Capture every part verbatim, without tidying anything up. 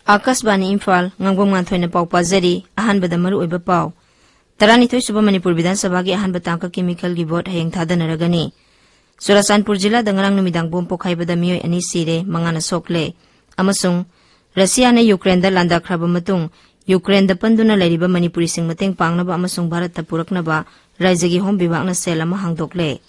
ꯑꯥꯀꯥꯁꯕꯥꯅꯤ ꯏꯝꯐꯥꯜ, ꯉꯥꯡꯕꯝ ꯉꯥꯟꯊꯣꯏꯅ ꯄꯥꯎ ꯄꯥꯖꯔꯤ꯫ ꯑꯍꯥꯟꯕꯗ ꯃꯔꯨꯑꯣꯏꯕ ꯄꯥꯎ꯫ ꯇꯔꯥꯅꯤꯊꯣꯏ ꯁꯨꯕ ꯃꯅꯤꯄꯨꯔ ꯕꯤꯙꯥꯟ ꯁꯚꯥꯒꯤ ꯑꯍꯥꯟꯕ ꯇꯥꯡꯀꯛꯀꯤ ꯃꯤꯈꯜꯒꯤ ꯚꯣꯠ ꯍꯌꯦꯡ ꯊꯥꯗꯅꯔꯒꯅꯤ꯫ ꯆꯨꯔꯥꯆꯥꯟꯄꯨꯔ ꯖꯤꯂꯥꯗ ꯉꯔꯥꯡ ꯅꯨꯃꯤꯗꯥꯡ ꯕꯣꯝ ꯄꯣꯈꯥꯏꯕꯗ ꯃꯤꯑꯣꯏ ꯑꯅꯤ ꯁꯤꯔꯦ, ꯃꯉꯥꯅ ꯁꯣꯛꯂꯦ꯫ ꯑꯃꯁꯨꯡ ꯔꯁꯤꯌꯥꯅ ꯌꯨꯀ꯭ꯔꯦꯟꯗ ꯂꯥꯟꯗꯥꯈ꯭ꯔꯕ ꯃꯇꯨꯡ, ꯌꯨꯀ꯭ꯔꯦꯟꯗ ꯄꯟꯗꯨꯅ ꯂꯩꯔꯤꯕ ꯃꯅꯤꯄꯨꯔꯤꯁꯤꯡ ꯃꯇꯦꯡ ꯄꯥꯡꯅꯕ ꯑꯃꯁꯨꯡ ꯚꯥꯔꯠꯇ ꯄꯨꯔꯛꯅꯕ ꯔꯥꯖ꯭ꯌꯒꯤ ꯍꯣꯝ ꯕꯤꯚꯥꯒꯅ ꯁꯦꯜ ꯑꯃ ꯍꯥꯡꯗꯣꯛꯂꯦ꯫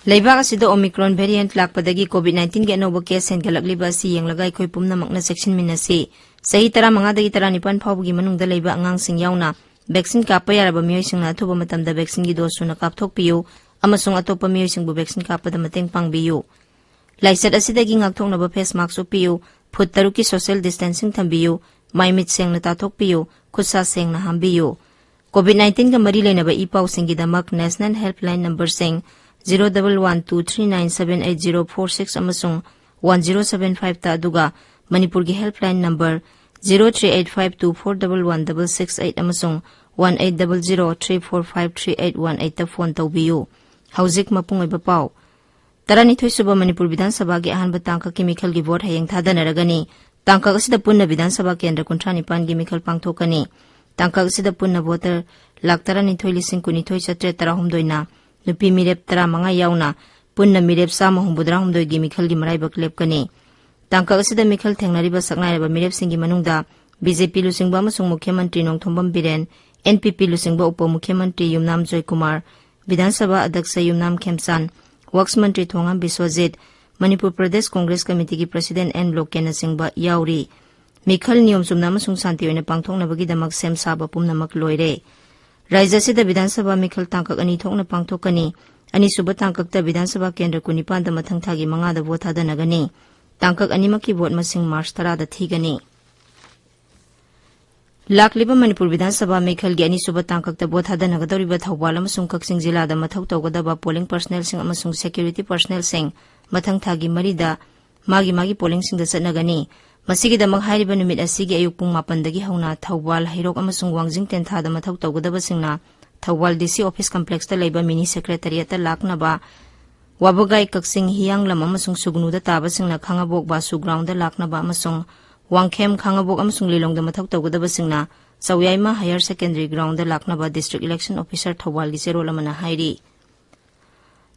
ꯂꯩꯕꯥꯛ ꯑꯁꯤꯗ Omicron variant ꯂꯥꯛꯄꯗꯒꯤ COVID nineteenꯒꯤ ꯑꯅꯧꯕ case ꯍꯦꯟꯒꯠꯂꯛꯂꯤꯕ ꯑꯁꯤ ꯌꯦꯡꯂꯒ ꯑꯩꯈꯣꯏ ꯄꯨꯝꯅꯃꯛꯅ ꯆꯦꯛꯁꯤꯟꯃꯤꯟꯅꯁꯤ꯫ ꯆꯍꯤ ꯇꯔꯥꯃꯉꯥꯗꯒꯤ ꯇꯔꯥꯅꯤꯄꯥꯟ ꯐꯥꯎꯕꯒꯤ ꯃꯅꯨꯡꯗ ꯂꯩꯕ ꯑꯉꯥꯡꯁꯤꯡ ꯌꯥꯎꯅ vaccine ꯀꯥꯞꯄ ꯌꯥꯔꯕ ꯃꯤꯑꯣꯏꯁꯤꯡꯅ ꯑꯊꯨꯕ ꯃꯇꯝꯗ vaccine ꯒꯤ dose ꯁꯨꯅ ꯀꯥꯞꯊꯣꯛꯄꯤꯌꯨ ꯑꯃꯁꯨꯡ ꯑꯇꯣꯞꯄ ꯃꯤꯑꯣꯏꯁꯤꯡꯕꯨ vaccine ꯀꯥꯞꯄꯗ ꯃꯇꯦꯡ ꯄꯥꯡꯕꯤꯌꯨ꯫ ꯂꯥꯏꯆꯠ ꯑꯁꯤꯗꯒꯤ ꯉꯥꯛꯊꯣꯛꯅꯕ face mask ꯎꯞꯄꯤꯌꯨ, ꯐꯨꯠ ꯇꯔꯨꯛꯀꯤ social distancing ꯊꯝꯕꯤꯌꯨ, ꯃꯥꯏ ꯃꯤꯠ ꯁꯦꯡꯅ ꯇꯥꯊꯣꯛꯄꯤꯌꯨ, ꯈꯨꯠ ꯁꯥ ꯁꯦꯡꯅ ꯍꯥꯝꯕꯤꯌꯨ꯫ COVID nineteenꯒ ꯃꯔꯤ ꯂꯩꯅꯕ E ꯄꯥꯎꯁꯤꯡꯒꯤꯗꯃꯛ National Helpline numberꯁꯤꯡ zero double one two three nine seven eight zero four six ꯑꯃꯁꯨꯡ one zero seven five ꯇ, ꯑꯗꯨꯒ ꯃꯅꯤꯄꯨꯔꯒꯤ helpline number zero three eight five two four double one double six eight ꯑꯃꯁꯨꯡ one eight double zero three four five three eight one eight ꯇ phone ꯇꯧꯕꯤꯌꯨ꯫ ꯍꯧꯖꯤꯛ ꯃꯄꯨꯡ ꯑꯣꯏꯕ ꯄꯥꯎ꯫ ꯇꯔꯥꯅꯤꯊꯣꯏ ꯁꯨꯕ ꯃꯅꯤꯄꯨꯔ ꯕꯤꯙꯥꯟ ꯁꯚꯥꯒꯤ ꯑꯍꯥꯟꯕ ꯇꯥꯡꯀꯛꯀꯤ ꯃꯤꯈꯜꯒꯤ ꯚꯣꯠ ꯍꯌꯦꯡ ꯊꯥꯗꯅꯔꯒꯅꯤ꯫ ꯇꯥꯡꯀꯛ ꯑꯁꯤꯗ ꯄꯨꯟꯅ ꯕꯤꯙꯥꯟ ꯁꯚꯥ ꯀꯦꯟꯗ꯭ꯔ ꯀꯨꯟꯊ꯭ꯔꯥ ꯅꯤꯄꯥꯟꯒꯤ ꯃꯤꯈꯜ ꯄꯥꯡꯊꯣꯛꯀꯅꯤ꯫ ꯇꯥꯡꯀꯛ ꯑꯁꯤꯗ ꯄꯨꯟꯅ voter ꯂꯥꯈ ꯇꯔꯥꯅꯤꯊꯣꯏ ꯂꯤꯁꯤꯡ ꯀꯨꯟꯅꯤꯊꯣꯏ ꯆꯥꯇ꯭ꯔꯦꯠ ꯇꯔꯥꯍꯨꯝꯗꯣꯏꯅ, ꯅꯨꯄꯤ ꯃꯤꯔꯦꯞ ꯇꯔꯥꯃꯉꯥ ꯌꯥꯎꯅ ꯄꯨꯟꯅ ꯃꯤꯔꯦꯞ ꯆꯥꯝꯃ ꯍꯨꯝꯐꯨꯇꯔꯥꯍꯨꯝꯗꯣꯏꯒꯤ ꯃꯤꯈꯜꯒꯤ ꯃꯔꯥꯏꯕꯛ ꯂꯦꯞꯀꯅꯤ꯫ ꯇꯥꯡꯀꯛ ꯑꯁꯤꯗ ꯃꯤꯈꯜ ꯊꯦꯡꯅꯔꯤꯕ ꯁꯛꯅꯥꯏꯔꯕ ꯃꯤꯔꯦꯞꯁꯤꯡꯒꯤ ꯃꯅꯨꯡꯗ BJP ꯂꯨꯆꯤꯡꯕ ꯑꯃꯁꯨꯡ ꯃꯨꯈ꯭ꯌ ꯃꯟꯇ꯭ꯔꯤ ꯅꯣꯡꯊꯣꯝꯕꯝ ꯕꯤꯔꯦꯟ, NPP ꯂꯨꯆꯤꯡꯕ ꯎꯄ ꯃꯨꯈ꯭ꯌ ꯃꯟꯇ꯭ꯔꯤ ꯌꯨꯝꯅꯥꯝ ꯖꯣꯏꯀꯨꯃꯥꯔ, ꯕꯤꯙꯥꯟ ꯁꯚꯥ ꯑꯗ꯭ꯌꯛꯁ ꯌꯨꯝꯅꯥꯝ ꯈꯦꯝꯆꯥꯟ, ꯋꯛꯁ ꯃꯟꯇ꯭ꯔꯤ ꯊꯣꯉꯥꯝ ꯕꯤꯁ꯭ꯋꯖꯤꯠ, ꯃꯅꯤꯄꯨꯔ ꯄ꯭ꯔꯗꯦꯁ ꯀꯣꯡꯒ꯭ꯔꯦꯁ ꯀꯃꯤꯇꯤꯒꯤ president ꯑꯦꯟ ꯂꯣꯀꯦꯟꯅꯆꯤꯡꯕ ꯌꯥꯎꯔꯤ꯫ ꯃꯤꯈꯜ ꯅꯤꯌꯣꯝ ꯆꯨꯝꯅ ꯑꯃꯁꯨꯡ ꯁꯥꯟꯇꯤ ꯑꯣꯏꯅ ꯄꯥꯡꯊꯣꯛꯅꯕꯒꯤꯗꯃꯛ ꯁꯦꯝ ꯁꯥꯕ ꯄꯨꯝꯅꯃꯛ ꯂꯣꯏꯔꯦ꯫ ꯔꯥꯖ꯭ꯌ ꯑꯁꯤꯗ ꯕꯤꯙꯥꯟ ꯁꯚꯥ ꯃꯤꯈꯜ ꯇꯥꯡꯀꯛ ꯑꯅꯤ ꯊꯣꯛꯅ ꯄꯥꯡꯊꯣꯛꯀꯅꯤ꯫ ꯑꯅꯤꯁꯨꯕ ꯇꯥꯡꯀꯛꯇ ꯕꯤꯙꯥꯟ ꯁꯚꯥ ꯀꯦꯟꯗ꯭ꯔ ꯀꯨꯟꯅꯤꯄꯥꯟꯗ ꯃꯊꯪ ꯊꯥꯒꯤ ꯃꯉꯥꯗ ꯚꯣꯠ ꯊꯥꯗꯅꯒꯅꯤ꯫ ꯇꯥꯡꯀꯛ ꯑꯅꯤꯃꯛꯀꯤ ꯚꯣꯠ ꯃꯁꯤꯡ ꯃꯥꯔꯆ ꯇꯔꯥꯗ ꯊꯤꯒꯅꯤ꯫ ꯂꯥꯛꯂꯤꯕ ꯃꯅꯤꯄꯨꯔ ꯕꯤꯙꯥꯟ ꯁꯚꯥ ꯃꯤꯈꯜꯒꯤ ꯑꯅꯤꯁꯨꯕ ꯇꯥꯡꯀꯛꯇ ꯚꯣꯠ ꯊꯥꯗꯅꯒꯗꯧꯔꯤꯕ ꯊꯧꯕꯥꯜ ꯑꯃꯁꯨꯡ ꯀꯛꯆꯤꯡ ꯖꯤꯂꯥꯗ ꯃꯊꯧ ꯇꯧꯒꯗꯕ polling personnelꯁꯤꯡ ꯑꯃꯁꯨꯡ security personnelꯁꯤꯡ ꯃꯊꯪ ꯊꯥꯒꯤ ꯃꯔꯤꯗ ꯃꯥꯒꯤ ꯃꯥꯒꯤ pollingꯁꯤꯡꯗ ꯆꯠꯅꯒꯅꯤ꯫ ꯃꯁꯤꯒꯤꯗꯃꯛ ꯍꯥꯏꯔꯤꯕ ꯅꯨꯃꯤꯠ ꯑꯁꯤꯒꯤ ꯑꯌꯨꯛ ꯄꯨꯡ ꯃꯥꯄꯟꯗꯒꯤ ꯍꯧꯅ ꯊꯧꯕꯥꯜ, ꯍꯩꯔꯣꯛ ꯑꯃꯁꯨꯡ ꯋꯥꯡꯖꯤꯡ ꯇꯦꯟꯊꯥꯗ ꯃꯊꯧ ꯇꯧꯒꯗꯕꯁꯤꯡꯅ ꯊꯧꯕꯥꯜ DC office complexꯇ ꯂꯩꯕ mini secretariatꯇ ꯂꯥꯛꯅꯕ, ꯋꯥꯕꯒꯥꯏ, ꯀꯛꯆꯤꯡ, ꯍꯤꯌꯥꯡꯂꯝ ꯑꯃꯁꯨꯡ ꯁꯨꯒꯅꯨꯗ ꯇꯥꯕꯁꯤꯡꯅ ꯈꯥꯉꯕꯣꯛ ꯕꯥꯁꯨ groundꯗ ꯂꯥꯛꯅꯕ ꯑꯃꯁꯨꯡ ꯋꯥꯡꯈꯦꯝ, ꯈꯥꯉꯕꯣꯛ ꯑꯃꯁꯨꯡ ꯂꯤꯂꯣꯡꯗ ꯃꯊꯧ ꯇꯧꯒꯗꯕꯁꯤꯡꯅ ꯆꯧꯌꯥꯏꯃ higher secondary groundꯗ ꯂꯥꯛꯅꯕ district election officer ꯊꯧꯕꯥꯜꯒꯤ ꯆꯦꯔꯣꯜ ꯑꯃꯅ ꯍꯥꯏꯔꯤ꯫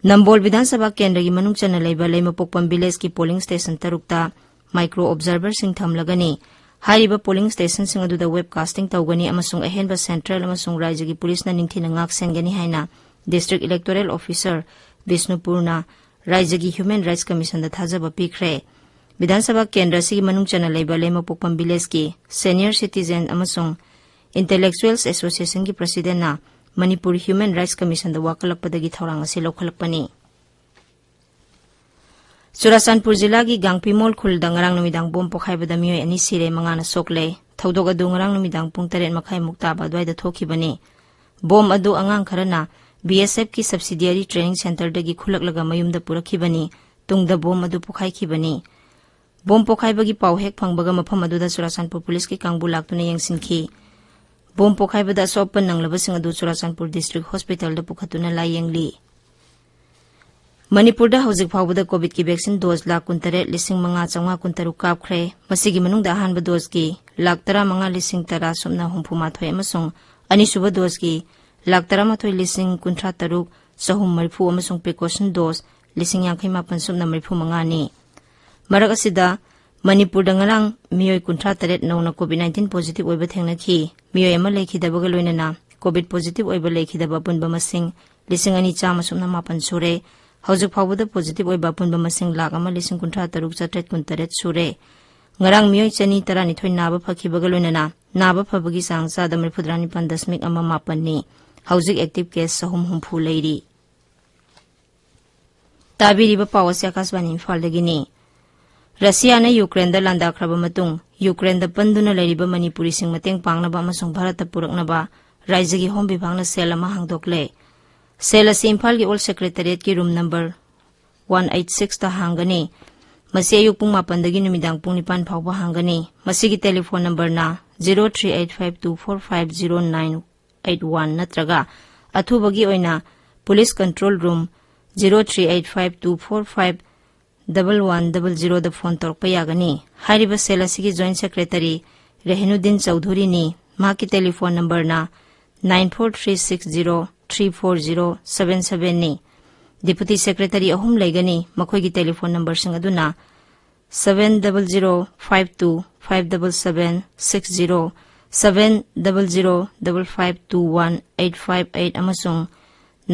ꯅꯝꯕꯣꯜ ꯕꯤꯙꯥꯟ ꯁꯚꯥ ꯀꯦꯟꯗ꯭ꯔꯒꯤ ꯃꯅꯨꯡ ꯆꯟꯅ ꯂꯩꯕ ꯂꯩꯃꯄꯣꯛꯄꯝ villageꯀꯤ polling station ꯇꯔꯨꯛꯇ micro observerꯁꯤꯡ ꯊꯝꯂꯒꯅꯤ꯫ ꯍꯥꯏꯔꯤꯕ polling stationꯁꯤꯡ ꯑꯗꯨꯗ webcasting ꯇꯧꯒꯅꯤ ꯑꯃꯁꯨꯡ ꯑꯍꯦꯟꯕ central ꯑꯃꯁꯨꯡ ꯔꯥꯏꯖ꯭ꯌꯒꯤ ꯄꯨꯂꯤꯁꯅ ꯅꯤꯡꯊꯤꯅ ꯉꯥꯛ ꯁꯦꯟꯒꯅꯤ ꯍꯥꯏꯅ district electoral officer ꯕꯤꯁꯅꯨꯄꯨꯔꯅ ꯔꯥꯏꯖ꯭ꯌꯒꯤ Human Rights Commissionꯗ ꯊꯥꯖꯕ ꯄꯤꯈ꯭ꯔꯦ꯫ ꯕꯤꯙꯥꯟ ꯁꯚꯥ ꯀꯦꯟꯗ꯭ꯔ ꯑꯁꯤꯒꯤ ꯃꯅꯨꯡ ꯆꯟꯅ ꯂꯩꯕ ꯂꯩꯃꯄꯣꯛꯄꯝ villageꯀꯤ senior citizen ꯑꯃꯁꯨꯡ Intellectuals Associationꯒꯤ presidentꯅ ꯃꯅꯤꯄꯨꯔ Human Rights Commissionꯗ ꯋꯥꯀꯠꯂꯛꯄꯗꯒꯤ ꯊꯧꯔꯥꯡ ꯑꯁꯤ ꯂꯧꯈꯠꯂꯛꯄꯅꯤ꯫ ꯆꯨꯔꯥꯆꯥꯟꯄꯨꯔ ꯖꯤꯂꯥꯒꯤ ꯒꯥꯡꯄꯤꯃꯣꯜ ꯈꯨꯜꯗ ꯉꯔꯥꯡ ꯅꯨꯃꯤꯗꯥꯡ bomb ꯄꯣꯈꯥꯏꯕꯗ ꯃꯤꯑꯣꯏ ꯑꯅꯤ ꯁꯤꯔꯦ, ꯃꯉꯥꯅ ꯁꯣꯛꯂꯦ꯫ ꯊꯧꯗꯣꯛ ꯑꯗꯨ ꯉꯔꯥꯡ ꯅꯨꯃꯤꯗꯥꯡ ꯄꯨꯡ ꯇꯔꯦꯠ ꯃꯈꯥꯏꯃꯨꯛ ꯇꯥꯕ ꯑꯗꯨꯋꯥꯏꯗ ꯊꯣꯛꯈꯤꯕꯅꯤ꯫ Bomb ꯑꯗꯨ ꯑꯉꯥꯡ ꯈꯔꯅ BSFꯀꯤ subsidiary training centreꯗꯒꯤ ꯈꯨꯜꯂꯛꯂꯒ ꯃꯌꯨꯝꯗ ꯄꯨꯔꯛꯈꯤꯕꯅꯤ꯫ ꯇꯨꯡꯗ bomb ꯑꯗꯨ ꯄꯣꯈꯥꯏꯈꯤꯕꯅꯤ꯫ Bomb ꯄꯣꯈꯥꯏꯕꯒꯤ ꯄꯥꯎ ꯍꯦꯛ ꯐꯪꯕꯒ ꯃꯐꯝ ꯑꯗꯨꯗ ꯆꯨꯔꯥꯆꯥꯟꯄꯨꯔ ꯄꯨꯂꯤꯁꯀꯤ ꯀꯥꯡꯕꯨ ꯂꯥꯛꯇꯨꯅ ꯌꯦꯡꯁꯤꯟꯈꯤ꯫ Bomb ꯄꯣꯈꯥꯏꯕꯗ ꯑꯁꯣꯛ ꯑꯄꯟ ꯅꯪꯂꯕꯁꯤꯡ ꯑꯗꯨ ꯆꯨꯔꯥꯆꯥꯟꯄꯨꯔ district hospitalꯗ ꯄꯨꯈꯠꯇꯨꯅ ꯂꯥꯌꯦꯡꯂꯤ꯫ ꯃꯅꯤꯄꯨꯔꯗ ꯍꯧꯖꯤꯛ ꯐꯥꯎꯕꯗ COVIDꯀꯤ vaccine dose ꯂꯥꯈ ꯀꯨꯟꯇꯔꯦꯠ ꯂꯤꯁꯤꯡ ꯃꯉꯥ ꯆꯥꯝꯃꯉꯥ ꯀꯨꯟꯇꯔꯨꯛ ꯀꯥꯞꯈ꯭ꯔꯦ꯫ ꯃꯁꯤꯒꯤ ꯃꯅꯨꯡꯗ ꯑꯍꯥꯟꯕ doseꯀꯤ ꯂꯥꯈ ꯇꯔꯥꯃꯉꯥ ꯂꯤꯁꯤꯡ ꯇꯔꯥ ꯁꯨꯞꯅ ꯍꯨꯝꯐꯨꯃꯥꯊꯣꯏ ꯑꯃꯁꯨꯡ ꯑꯅꯤꯁꯨꯕ doseꯀꯤ ꯂꯥꯈ ꯇꯔꯥꯃꯥꯊꯣꯏ ꯂꯤꯁꯤꯡ ꯀꯨꯟꯊ꯭ꯔꯥ ꯇꯔꯨꯛ ꯆꯍꯨꯝ ꯃꯔꯤꯐꯨ ꯑꯃꯁꯨꯡ precaution dose ꯂꯤꯁꯤꯡ ꯌꯥꯡꯈꯩ ꯃꯥꯄꯟ ꯁꯨꯞꯅ ꯃꯔꯤꯐꯨ ꯃꯉꯥꯅꯤ꯫ ꯃꯔꯛ ꯑꯁꯤꯗ ꯃꯅꯤꯄꯨꯔꯗ ꯉꯔꯥꯡ ꯃꯤꯑꯣꯏ ꯀꯨꯟꯊ꯭ꯔꯥ ꯇꯔꯦꯠ ꯅꯧꯅ COVID nineteen positive ꯑꯣꯏꯕ ꯊꯦꯡꯅꯈꯤ꯫ ꯃꯤꯑꯣꯏ ꯑꯃ ꯂꯩꯈꯤꯗꯕꯒ ꯂꯣꯏꯅꯅ COVID positive ꯑꯣꯏꯕ ꯂꯩꯈꯤꯗꯕ ꯑꯄꯨꯟꯕ ꯃꯁꯤꯡ ꯂꯤꯁꯤꯡ ꯑꯅꯤ ꯆꯥꯝꯃ ꯁꯨꯞꯅ ꯃꯥꯄꯟ ꯁꯨꯔꯦ꯫ ꯍꯧꯖꯤꯛ ꯐꯥꯎꯕꯗ positive ꯑꯣꯏꯕ ꯑꯄꯨꯟꯕ ꯃꯁꯤꯡ ꯂꯥꯈ ꯑꯃ ꯂꯤꯁꯤꯡ ꯀꯨꯟꯊ꯭ꯔꯥ ꯇꯔꯨꯛ ꯆꯥꯇ꯭ꯔꯦꯠ ꯀꯨꯟꯇꯔꯦꯠ ꯁꯨꯔꯦ꯫ ꯉꯔꯥꯡ ꯃꯤꯑꯣꯏ ꯆꯅꯤ ꯇꯔꯥꯅꯤꯊꯣꯏ ꯅꯥꯕ ꯐꯈꯤꯕꯒ ꯂꯣꯏꯅꯅ ꯅꯥꯕ ꯐꯕꯒꯤ ꯆꯥꯡ ꯆꯥꯗ ꯃꯔꯤꯐꯨꯇꯔꯥ ꯅꯤꯄꯥꯟ ꯗꯁꯃꯤꯛ ꯑꯃ ꯃꯥꯄꯟꯅꯤ꯫ ꯍꯧꯖꯤꯛ active case ꯆꯍꯨꯝ ꯍꯨꯝꯐꯨ ꯂꯩꯔꯤ꯫ ꯇꯥꯕꯤꯔꯤꯕ ꯄꯥꯎ ꯑꯁꯤ ꯑꯀꯥꯁꯕꯥꯅꯤ ꯏꯝꯐꯥꯜꯗꯒꯤꯅꯤ꯫ ꯔꯁꯤꯌꯥꯅ ꯌꯨꯀ꯭ꯔꯦꯟꯗ ꯂꯥꯟꯗꯥꯈ꯭ꯔꯕ ꯃꯇꯨꯡ, ꯌꯨꯀ꯭ꯔꯦꯟꯗ ꯄꯟꯗꯨꯅ ꯂꯩꯔꯤꯕ ꯃꯅꯤꯄꯨꯔꯤꯁꯤꯡ ꯃꯇꯦꯡ ꯄꯥꯡꯅꯕ ꯑꯃꯁꯨꯡ ꯚꯥꯔꯠꯇ ꯄꯨꯔꯛꯅꯕ ꯔꯥꯏꯖ꯭ꯌꯒꯤ ꯍꯣꯝ ꯕꯤꯚꯥꯒꯅ ꯁꯦꯜ ꯑꯃ ꯍꯥꯡꯗꯣꯛꯂꯦ꯫ ꯁꯦꯜ ꯑꯁꯤ ꯏꯝꯐꯥꯜꯒꯤ ꯑꯣꯜ ꯁꯦꯀ꯭ꯔꯦꯇꯔꯤꯌꯦꯠꯀꯤ ꯔꯨꯝ ꯅꯝꯕꯔ ꯋꯥꯟ ꯑꯩꯠ ꯁꯤꯛꯁꯇ ꯍꯥꯡꯒꯅꯤ꯫ ꯃꯁꯤ ꯑꯌꯨꯛ ꯄꯨꯡ ꯃꯥꯄꯟꯗꯒꯤ ꯅꯨꯃꯤꯗꯥꯡ ꯄꯨꯡ ꯅꯤꯄꯥꯟ ꯐꯥꯎꯕ ꯍꯥꯡꯒꯅꯤ꯫ ꯃꯁꯤꯒꯤ ꯇꯦꯂꯤꯐꯣꯟ ꯅꯝꯕꯔꯅ zero three eight five two four five zero nine eight one ꯅꯠꯇ꯭ꯔꯒ ꯑꯊꯨꯕꯒꯤ ꯑꯣꯏꯅ police control room zero three eight five two four five double one double ꯖꯤꯔꯣꯗ ꯐꯣꯟ ꯇꯧꯔꯛꯄ ꯌꯥꯒꯅꯤ꯫ ꯍꯥꯏꯔꯤꯕ ꯁꯦꯜ ꯑꯁꯤꯒꯤ ꯖꯣꯏꯟꯠ ꯁꯦꯀ꯭ꯔꯦꯇꯔꯤ ꯔꯦꯍꯤꯅꯨꯗꯤꯟ ꯆꯧꯙꯨꯔꯤꯅꯤ꯫ ꯃꯍꯥꯛꯀꯤ ꯇꯦꯂꯤꯐꯣꯟ ꯅꯝꯕꯔꯅ nine four three six zero three four zero seven ꯁꯕꯦꯟꯅꯤ꯫ ꯗꯤꯄꯨꯇꯤ ꯁꯦꯀ꯭ꯔꯦꯇꯔꯤ ꯑꯍꯨꯝ ꯂꯩꯒꯅꯤ꯫ ꯃꯈꯣꯏꯒꯤ ꯇꯦꯂꯤꯐꯣꯟ ꯅꯝꯕꯔꯁꯤꯡ ꯑꯗꯨꯅ seven double zero five two five double seven six zero, seven double zero double five two one eight five eight ꯑꯃꯁꯨꯡ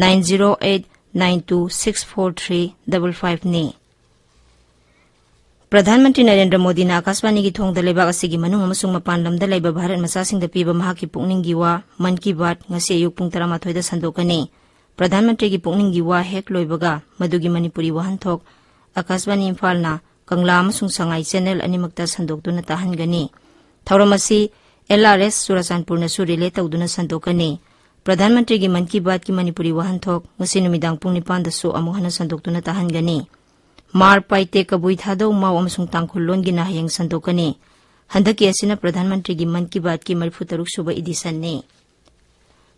nine zero eight nine two six four three double ꯐꯥꯏꯚꯅꯤ꯫ ꯄ꯭ꯔꯙꯥꯟ ꯃꯟꯇ꯭ꯔꯤ ꯅꯔꯦꯟꯗ꯭ꯔ ꯃꯣꯗꯤꯅ ꯑꯀꯥꯁꯕꯥꯅꯤꯒꯤ ꯊꯣꯡꯗ ꯂꯩꯕꯥꯛ ꯑꯁꯤꯒꯤ ꯃꯅꯨꯡ ꯑꯃꯁꯨꯡ ꯃꯄꯥꯟ ꯂꯝꯗ ꯂꯩꯕ ꯚꯥꯔꯠ ꯃꯆꯥꯁꯤꯡꯗ ꯄꯤꯕ ꯃꯍꯥꯛꯀꯤ ꯄꯨꯛꯅꯤꯡꯒꯤ ꯋꯥ ꯃꯟ ꯀꯤ ꯕꯥꯠ ꯉꯁꯤ ꯑꯌꯨꯛ ꯄꯨꯡ ꯇꯔꯥꯃꯥꯊꯣꯏꯗ ꯁꯟꯗꯣꯛꯀꯅꯤ꯫ ꯄ꯭ꯔꯙꯥꯟ ꯃꯟꯇ꯭ꯔꯤꯒꯤ ꯄꯨꯛꯅꯤꯡꯒꯤ ꯋꯥ ꯍꯦꯛ ꯂꯣꯏꯕꯒ ꯃꯗꯨꯒꯤ ꯃꯅꯤꯄꯨꯔꯤ ꯋꯥꯍꯟꯊꯣꯛ ꯑꯀꯥꯁꯕꯥꯅꯤ ꯏꯝꯐꯥꯜꯅ ꯀꯪꯂꯥ ꯑꯃꯁꯨꯡ ꯁꯉꯥꯏ ꯆꯦꯅꯦꯜ ꯑꯅꯤꯃꯛꯇ ꯁꯟꯗꯣꯛꯇꯨꯅ ꯇꯥꯍꯟꯒꯅꯤ꯫ ꯊꯧꯔꯝ ꯑꯁꯤ ꯑꯦꯜ ꯑꯥꯔ ꯑꯦꯁ ꯆꯨꯔꯥꯆꯥꯟꯄꯨꯔꯅꯁꯨ ꯔꯤꯂꯦ ꯇꯧꯗꯨꯅ ꯁꯟꯗꯣꯛꯀꯅꯤ꯫ ꯄ꯭ꯔꯙꯥꯟ ꯃꯟꯇ꯭ꯔꯤꯒꯤ ꯃꯟ ꯀꯤ ꯕꯥꯠꯀꯤ ꯃꯅꯤꯄꯨꯔꯤ ꯋꯥꯍꯟꯊꯣꯛ ꯉꯁꯤ ꯅꯨꯃꯤꯗꯥꯡ ꯄꯨꯡ ꯅꯤꯄꯥꯟꯗꯁꯨ ꯑꯃꯨꯛ ꯍꯟꯅ ꯁꯟꯗꯣꯛꯇꯨꯅ ꯇꯥꯍꯟꯒꯅꯤ꯫ ꯃꯥꯔ, ꯄꯥꯏꯇꯦ, ꯀꯕꯨꯏ, ꯊꯥꯗꯧ, ꯃꯥꯎ ꯑꯃꯁꯨꯡ ꯇꯥꯡꯈꯨꯜ ꯂꯣꯟꯒꯤꯅ ꯍꯌꯦꯡ ꯁꯟꯗꯣꯛꯀꯅꯤ꯫ ꯍꯟꯗꯛꯀꯤ ꯑꯁꯤꯅ ꯄ꯭ꯔꯙꯥꯟ ꯃꯟꯇ꯭ꯔꯤꯒꯤ ꯃꯟ ꯀꯤ ꯕꯥꯠꯀꯤ ꯃꯔꯤꯐꯨ ꯇꯔꯨꯛ ꯁꯨꯕ ꯏꯗꯤꯁꯟꯅꯤ꯫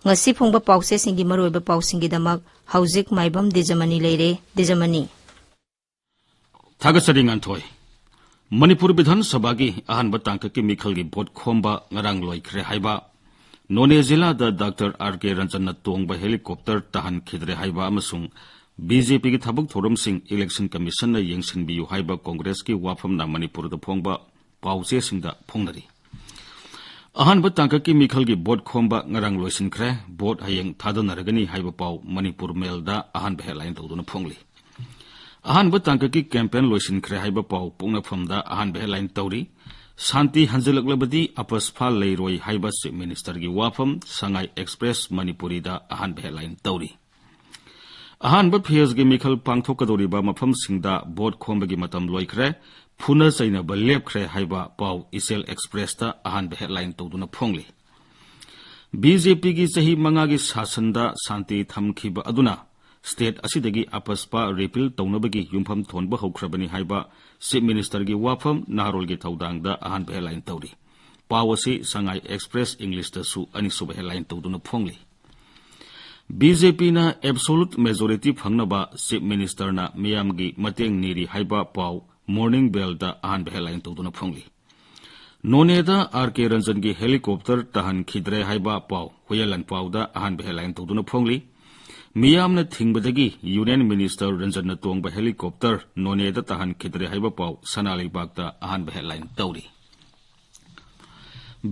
ꯉꯁꯤ ꯐꯣꯡꯕ ꯄꯥꯎꯆꯦꯁꯤꯡꯒꯤ ꯃꯔꯨꯑꯣꯏꯕ ꯄꯥꯎꯁꯤꯡꯒꯤꯗꯃꯛ ꯍꯧꯖꯤꯛ ꯃꯥꯏꯕꯝ ꯗꯤꯖꯃꯅꯤ ꯂꯩꯔꯦ꯫ ꯗꯤꯖꯃꯅꯤ꯫ ꯊꯥꯒꯠꯆꯔꯤ ꯉꯥꯟꯊꯣꯏ꯫ ꯃꯅꯤꯄꯨꯔ ꯕꯤꯙꯥꯟ ꯁꯚꯥꯒꯤ ꯑꯍꯥꯟꯕ ꯇꯥꯡꯀꯛꯀꯤ ꯃꯤꯈꯜꯒꯤ ꯚꯣꯠ ꯈꯣꯝꯕ ꯉꯔꯥꯡ ꯂꯣꯏꯈ꯭ꯔꯦ ꯍꯥꯏꯕ, ꯅꯣꯅꯦ ꯖꯤꯂꯥꯗ ꯗꯥꯛꯇꯔ ꯑꯥꯔ ꯀꯦ ꯔꯟꯖꯟꯅ ꯇꯣꯡꯕ ꯍꯦꯂꯤꯀꯣꯞꯇꯔ ꯇꯥꯍꯟꯈꯤꯗ꯭ꯔꯦ ꯍꯥꯏꯕ ꯑꯃꯁꯨꯡ ꯕꯤ ꯖꯦ ꯄꯤꯒꯤ ꯊꯕꯛ ꯊꯧꯔꯝꯁꯤꯡ ꯏꯂꯦꯛꯁꯟ ꯀꯃꯤꯁꯟꯅ ꯌꯦꯡꯁꯤꯟꯕꯤꯌꯨ ꯍꯥꯏꯕ ꯀꯣꯡꯒ꯭ꯔꯦꯁꯀꯤ ꯋꯥꯐꯝꯅ ꯃꯅꯤꯄꯨꯔꯗ ꯐꯣꯡꯕ ꯄꯥꯎꯆꯦꯁꯤꯡꯗ ꯐꯣꯡꯅꯔꯤ꯫ ꯑꯍꯥꯟꯕ ꯇꯥꯡꯀꯛꯀꯤ ꯃꯤꯈꯜꯒꯤ ꯚꯣꯠ ꯈꯣꯝꯕ ꯉꯔꯥꯡ ꯂꯣꯏꯁꯤꯟꯈ꯭ꯔꯦ꯫ ꯚꯣꯠ ꯍꯌꯦꯡ ꯊꯥꯗꯅꯔꯒꯅꯤ ꯍꯥꯏꯕ ꯄꯥꯎ ꯃꯅꯤꯄꯨꯔ ꯃꯦꯜꯗ ꯑꯍꯥꯟꯕ ꯍꯦꯗꯂꯥꯏꯟ ꯇꯧꯗꯨꯅ ꯐꯣꯡꯂꯤ꯫ ꯑꯍꯥꯟꯕ ꯇꯥꯡꯀꯛꯀꯤ ꯀꯦꯝꯄꯦꯟ ꯂꯣꯏꯁꯤꯟꯈ꯭ꯔꯦ ꯍꯥꯏꯕ ꯄꯥꯎ ꯄꯣꯛꯅꯐꯝꯗ ꯑꯍꯥꯟꯕ ꯍꯦꯗꯂꯥꯏꯟ ꯇꯧꯔꯤ꯫ ꯁꯥꯟꯇꯤ ꯍꯟꯖꯤꯜꯂꯛꯂꯕꯗꯤ ꯑꯄꯁꯐꯥ ꯂꯩꯔꯣꯏ ꯍꯥꯏꯕ ꯆꯤꯐ ꯃꯤꯅꯤꯁꯇꯔꯒꯤ ꯋꯥꯐꯝ ꯁꯉꯥꯏ ꯑꯦꯛꯁꯄ꯭ꯔꯦꯁ ꯃꯅꯤꯄꯨꯔꯤꯗ ꯑꯍꯥꯟꯕ ꯍꯦꯗꯂꯥꯏꯟ ꯇꯧꯔꯤ꯫ ꯑꯍꯥꯟꯕ ꯐꯦꯖꯒꯤ ꯃꯤꯈꯜ ꯄꯥꯡꯊꯣꯛꯀꯗꯧꯔꯤꯕ ꯃꯐꯝꯁꯤꯡꯗ ꯚꯣꯠ ꯈꯣꯝꯕꯒꯤ ꯃꯇꯝ ꯂꯣꯏꯈ꯭ꯔꯦ꯫ ꯐꯨꯅ ꯆꯩꯅꯕ ꯂꯦꯞꯈ꯭ꯔꯦ ꯍꯥꯏꯕ ꯄꯥꯎ ꯏꯆꯦꯜ ꯑꯦꯛꯁꯄ꯭ꯔꯦꯁꯇ ꯑꯍꯥꯟꯕ ꯍꯦꯗꯂꯥꯏꯟ ꯇꯧꯗꯨꯅ ꯐꯣꯡꯂꯤ꯫ ꯕꯤ ꯖꯦ ꯄꯤꯒꯤ ꯆꯍꯤ ꯃꯉꯥꯒꯤ ꯁꯥꯁꯟꯗ ꯁꯥꯟꯇꯤ ꯊꯝꯈꯤꯕ ꯑꯗꯨꯅ ꯁ꯭ꯇꯦꯠ ꯑꯁꯤꯗꯒꯤ ꯑꯄꯁꯄꯥ ꯔꯤꯄꯤꯜ ꯇꯧꯅꯕꯒꯤ ꯌꯨꯝꯐꯝ ꯊꯣꯟꯕ ꯍꯧꯈ꯭ꯔꯕꯅꯤ ꯍꯥꯏꯕ ꯆꯤꯐ ꯃꯤꯅꯤꯁꯇꯔꯒꯤ ꯋꯥꯐꯝ ꯅꯍꯥꯔꯣꯜꯒꯤ ꯊꯧꯗꯥꯡꯗ ꯑꯍꯥꯟꯕ ꯍꯦꯗꯂꯥꯏꯟ ꯇꯧꯔꯤ꯫ ꯄꯥꯎ ꯑꯁꯤ ꯁꯉꯥꯏ ꯑꯦꯛꯁꯄ꯭ꯔꯦꯁ ꯏꯪꯂꯤꯁꯇꯁꯨ ꯑꯅꯤꯁꯨꯕ ꯍꯦꯗꯂꯥꯏꯟ ꯇꯧꯗꯨꯅ ꯐꯣꯡꯂꯤ꯫ ꯕꯤ ꯖꯦ ꯄꯤꯅ ꯑꯦꯕꯁꯣꯂꯨꯠ ꯃꯦꯖꯣꯔꯤꯇꯤ ꯐꯪꯅꯕ ꯆꯤꯐ ꯃꯤꯅꯤꯁꯇꯔꯅ ꯃꯤꯌꯥꯝꯒꯤ ꯃꯇꯦꯡ ꯅꯤꯔꯤ ꯍꯥꯏꯕ ꯄꯥꯎ ꯃꯣꯔꯅꯤꯡ ꯕꯦꯜꯗ ꯑꯍꯥꯟꯕ ꯍꯦꯗꯂꯥꯏꯟ ꯇꯧꯗꯨꯅ ꯐꯣꯡꯂꯤ꯫ ꯅꯣꯅꯦꯗ ꯑꯥꯔ ꯀꯦ ꯔꯟꯖꯟꯒꯤ ꯍꯦꯂꯤꯀꯣꯞꯇꯔ ꯇꯥꯍꯟꯈꯤꯗ꯭ꯔꯦ ꯍꯥꯏꯕ ꯄꯥꯎ ꯍꯨꯌꯦꯟ ꯂꯥꯟꯄꯥꯎꯗ ꯑꯍꯥꯟꯕ ꯍꯦꯗꯂꯥꯏꯟ ꯇꯧꯗꯨꯅ ꯐꯣꯡꯂꯤ꯫ ꯃꯤꯌꯥꯝꯅ ꯊꯤꯡꯕꯗꯒꯤ ꯌꯨꯅꯤꯌꯟ ꯃꯤꯅꯤꯁꯇꯔ ꯔꯟꯖꯟꯅ ꯇꯣꯡꯕ ꯍꯦꯂꯤꯀꯣꯞꯇꯔ ꯅꯣꯅꯦꯗ ꯇꯥꯍꯟꯈꯤꯗ꯭ꯔꯦ ꯍꯥꯏꯕ ꯄꯥꯎ ꯁꯅꯥ ꯂꯩꯕꯥꯛꯇ ꯑꯍꯥꯟꯕ ꯍꯦꯗꯂꯥꯏꯟ ꯇꯧꯔꯤ꯫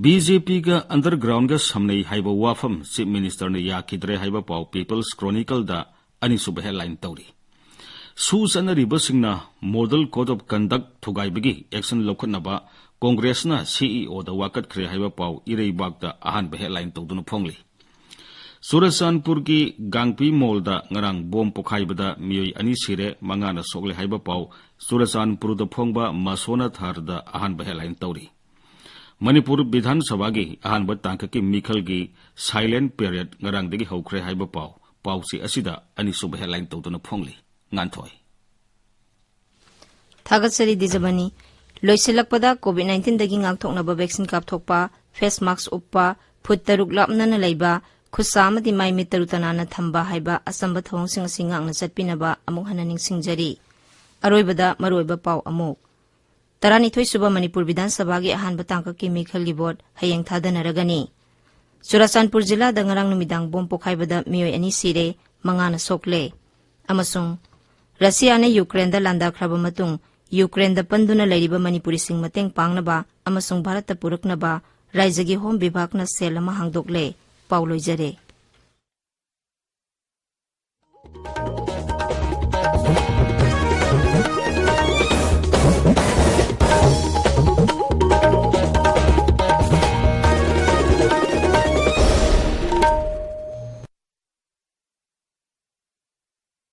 ꯕꯤ ꯖꯦ ꯄꯤꯒ ꯑꯟꯗꯔꯒ꯭ꯔꯥꯎꯟꯒ ꯁꯝꯅꯩ ꯍꯥꯏꯕ ꯋꯥꯐꯝ ꯆꯤꯐ ꯃꯤꯅꯤꯁꯇꯔꯅ ꯌꯥꯈꯤꯗ꯭ꯔꯦ ꯍꯥꯏꯕ ꯄꯥꯎ ꯄꯤꯄꯜꯁ ꯀ꯭ꯔꯣꯅꯤꯀꯜꯗ ꯑꯅꯤꯁꯨꯕ ꯍꯦꯗꯂꯥꯏꯟ ꯇꯧꯔꯤ꯫ ꯁꯨ ꯆꯠꯅꯔꯤꯕꯁꯤꯡꯅ ꯃꯣꯗꯦꯜ ꯀꯣꯗ ꯑꯣꯐ ꯀꯟꯗꯛ ꯊꯨꯒꯥꯏꯕꯒꯤ ꯑꯦꯛꯁꯟ ꯂꯧꯈꯠꯅꯕ ꯀꯣꯡꯒ꯭ꯔꯦꯁꯅ ꯁꯤ ꯏ ꯑꯣꯗ ꯋꯥꯀꯠꯈ꯭ꯔꯦ ꯍꯥꯏꯕ ꯄꯥꯎ ꯏꯔꯩꯕꯥꯛꯇ ꯑꯍꯥꯟꯕ ꯍꯦꯗꯂꯥꯏꯟ ꯇꯧꯗꯨꯅ ꯐꯣꯡꯂꯤ꯫ ꯆꯨꯔꯆꯥꯟꯄꯨꯔꯒꯤ ꯒꯥꯡꯄꯤ ꯃꯣꯜꯗ ꯉꯔꯥꯡ ꯕꯣꯝ ꯄꯣꯈꯥꯏꯕꯗ ꯃꯤꯑꯣꯏ ꯑꯅꯤ ꯁꯤꯔꯦ, ꯃꯉꯥꯅ ꯁꯣꯛꯂꯦ ꯍꯥꯏꯕ ꯄꯥꯎ ꯆꯨꯔꯆꯥꯟꯄꯨꯔꯗ ꯐꯣꯡꯕ ꯃꯁꯣꯅꯥ ꯊꯥꯔꯗ ꯑꯍꯥꯟꯕ ꯍꯦꯗꯂꯥꯏꯟ ꯇꯧꯔꯤ꯫ ꯃꯅꯤꯄꯨꯔ ꯕꯤꯙꯥꯟ ꯁꯚꯥꯒꯤ ꯑꯍꯥꯟꯕ ꯇꯥꯡꯀꯛꯀꯤ ꯃꯤꯈꯜꯒꯤ ꯁꯥꯏꯂꯦꯟ ꯄꯦꯔꯦꯗ ꯉꯔꯥꯡꯗꯒꯤ ꯍꯧꯈ꯭ꯔꯦ ꯍꯥꯏꯕ ꯄꯥꯎ ꯄꯥꯎꯆꯦ ꯑꯁꯤꯗ ꯑꯅꯤꯁꯨꯕ ꯍꯦꯗꯂꯥꯏꯟ ꯇꯧꯗꯨꯅ ꯐꯣꯡꯂꯤ꯫ ꯉꯥꯟꯊꯣꯏ꯫ ꯊꯥꯒꯠꯆꯔꯤ ꯗꯤꯖꯃꯅꯤ꯫ ꯂꯣꯏꯁꯤꯜꯂꯛꯄꯗ ꯀꯣꯚꯤꯗ ꯅꯥꯏꯟꯇꯤꯟꯗꯒꯤ ꯉꯥꯛꯊꯣꯛꯅꯕ ꯚꯦꯛꯁꯤꯟ ꯀꯥꯞꯊꯣꯛꯄ, ꯐꯦꯁ ꯃꯥꯛꯁ ꯎꯞꯄ, ꯐꯨꯠ ꯇꯔꯨꯛ ꯂꯥꯞꯅꯅ ꯂꯩꯕ, ꯈꯨꯠꯁꯥ ꯑꯃꯗꯤ ꯃꯥꯏ ꯃꯤꯠ ꯇꯔꯨ ꯇꯅꯥꯟꯅ ꯊꯝꯕ ꯍꯥꯏꯕ ꯑꯆꯝꯕ ꯊꯧꯑꯣꯡꯁꯤꯡ ꯑꯁꯤ ꯉꯥꯛꯅ ꯆꯠꯄꯤꯅꯕ ꯑꯃꯨꯛ ꯍꯟꯅ ꯅꯤꯡꯁꯤꯡꯖꯔꯤ꯫ ꯑꯔꯣꯏꯕꯗ ꯃꯔꯨꯑꯣꯏꯕ ꯄꯥꯎ ꯑꯃꯨꯛ꯫ ꯇꯔꯥꯅꯤꯊꯣꯏ ꯁꯨꯕ ꯃꯅꯤꯄꯨꯔ ꯕꯤꯙꯥꯟ ꯁꯚꯥꯒꯤ ꯑꯍꯥꯟꯕ ꯇꯥꯡꯀꯛꯀꯤ ꯃꯤꯈꯜꯒꯤ ꯚꯣꯠ ꯍꯌꯦꯡ ꯊꯥꯗꯅꯔꯒꯅꯤ꯫ ꯆꯨꯔꯥꯆꯥꯟꯄꯨꯔ ꯖꯤꯂꯥꯗ ꯉꯔꯥꯡ ꯅꯨꯃꯤꯗꯥꯡ ꯕꯣꯝ ꯄꯣꯈꯥꯏꯕꯗ ꯃꯤꯑꯣꯏ ꯑꯅꯤ ꯁꯤꯔꯦ, ꯃꯉꯥꯅ ꯁꯣꯛꯂꯦ꯫ ꯑꯃꯁꯨꯡ ꯔꯁꯤꯌꯥꯅ ꯌꯨꯀ꯭ꯔꯦꯟꯗ ꯂꯥꯟꯗꯥꯈ꯭ꯔꯕ ꯃꯇꯨꯡ ꯌꯨꯀ꯭ꯔꯦꯟꯗ ꯄꯟꯗꯨꯅ ꯂꯩꯔꯤꯕ ꯃꯅꯤꯄꯨꯔꯤꯁꯤꯡ ꯃꯇꯦꯡ ꯄꯥꯡꯅꯕ ꯑꯃꯁꯨꯡ ꯚꯥꯔꯠꯇ ꯄꯨꯔꯛꯅꯕ ꯔꯥꯏꯖ꯭ꯌꯒꯤ ꯍꯣꯝ ꯕꯤꯚꯥꯒꯅ ꯁꯦꯜ ꯑꯃ ꯍꯥꯡꯗꯣꯛꯂꯦ꯫ ꯄꯥꯎ ꯂꯣꯏꯖꯔꯦ꯫